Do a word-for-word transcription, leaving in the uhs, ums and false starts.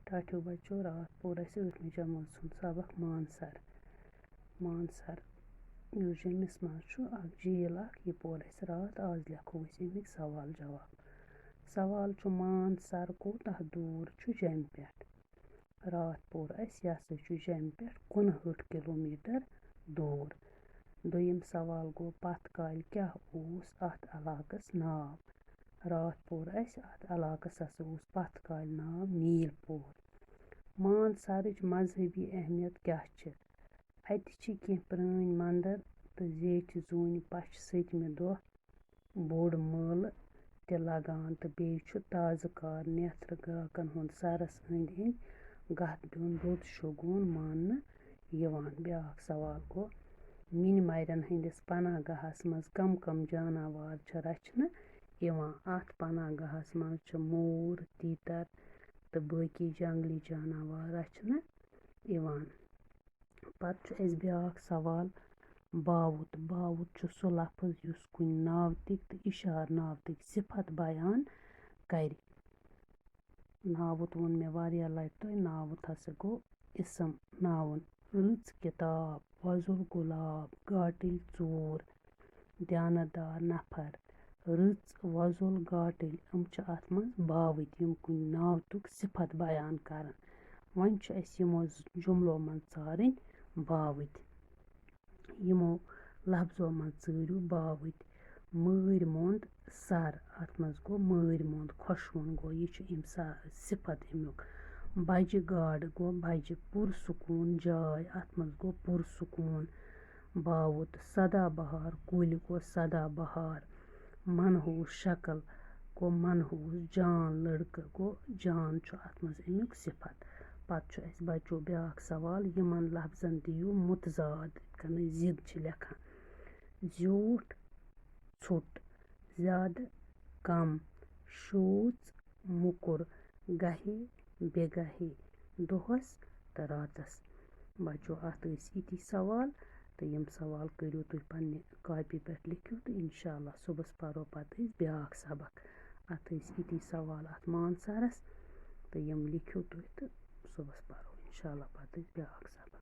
ٹاٹھیو بَچو، راتھ پوٚر اَسہِ ٲٹھمہِ جمٲژ ہُنٛد سبق مانسر۔ مانسر یُس جیٚمِس منٛز چھُ اَکھ جھیٖل اَکھ، یہِ پوٚر اَسہِ راتھ۔ آز لیکھو أسۍ اَمِکۍ سوال جواب۔ سوال چھُ، مانسر کوٗتاہ دوٗر چھُ جیٚمہِ پٮ۪ٹھ؟ راتھ پوٚر اَسہِ، یہِ ہسا چھُ جیٚمہِ پٮ۪ٹھ کُنہٲٹھ کِلوٗ میٖٹر دوٗر۔ دوٚیِم سوال گوٚو، پتھ کالہِ کیٛاہ اوس اَتھ علاقس ناو؟ راتھ پوٚر اَسہِ، اَتھ علاقس ہسا اوس پتھ کالہِ ناو نیٖل پوٗر۔ مانسرٕچ مذہبی اہمیت کیٛاہ چھِ؟ اَتہِ چھِ کینٛہہ پرٛٲنۍ مندر تہٕ زیچھِ زوٗنہِ پَچھِ سٔتمہِ دۄہ بوٚڑ مٲلہٕ تہِ لگان، تہٕ بیٚیہِ چھُ تازٕ کار نیتھرٕ گراکن ہُنٛد سرس أنٛدۍ أنٛدۍ گتھ دیُن رُت شگوٗن ماننہٕ یِوان۔ بیٛاکھ سوال گوٚو، مِنۍ مَرٮ۪ن ہٕنٛدِس پناہ گاہس منٛز کم کم جاناوار چھِ رچھنہٕ یِوان؟ اَتھ پناہ گاہس منٛز چھِ موٗر، تیٖتر تہٕ باقی جنگلی جاناوار رچھنہٕ یِوان۔ پتہٕ چھُ اَسہِ بیٛاکھ سوال، باوُت۔ باوُت چھُ سُہ لفظ یُس کُنہِ ناوتٕکۍ تہٕ اِشارٕ ناوتٕکۍ صفت بیان کرِ۔ ناوُت ووٚن مےٚ واریاہ لٹہِ تۄہہِ، ناوُت ہسا گوٚو اسم، noun۔ رٕژ کِتاب، وۄزُل گۄلاب، گاٹٕلۍ ژوٗر، دیانت دار نفر، رٕژ، وۄزُل، گاٹٕلۍ، یِم چھِ اَتھ منٛز باوٕتۍ، یِم کُنہِ ناوتُک صفت بیان کران۔ وۄنۍ چھُ اَسہِ یِمو ز-، جملو منٛز ژارٕنۍ باوٕتۍ۔ یِمو لفظو منٛز ژٲرِو باوٕتۍ۔ مٲرۍ موٚنٛد سر، اَتھ منٛز گوٚو مٲرۍ موٚنٛد، خۄشوُن گوٚو، یہِ چھُ اَمہِ سا-، صفت اَمیُک۔ بجہِ گاڈٕ گوٚو بجہِ، پُرسکوٗن جاے، اَتھ منٛز گوٚو پُرسکوٗن باوُت۔ سدا بہار کُلۍ گوٚو سدا بہار۔ منحوس شکل گوٚو منحوس، جان لڑکہٕ گوٚو جان، چھُ اَتھ منٛز اَمیُک صفت۔ پتہٕ چھُ اَسہِ بچو بیٛاکھ سوال، یِمن لفظن دِیِو متضاد، یِتھ کٔنۍ ضد چھِ لیکھان۔ زیوٗٹھ، ژھوٚٹ، زیادٕ، کم، شوٗژ، موٚکُر، گاہے، بے گاہے، دۄہس تہٕ راتس۔ بچو، اَتھ ٲسۍ یِتی سوال، تہٕ یِم سوال کٔرِو تُہۍ پننہِ کاپی پٮ۪ٹھ، لیکھِو، تہٕ انشاءاللہ صُبحس پرو پتہٕ أسۍ بیٛاکھ سبق۔ اَتھ ٲسۍ یِتی سوال اَتھ مانسرس، تہٕ یِم لیکھِو تُہۍ، تہٕ صُبحس پرو انشاءاللہ پتہٕ أسۍ بیٛاکھ سبق۔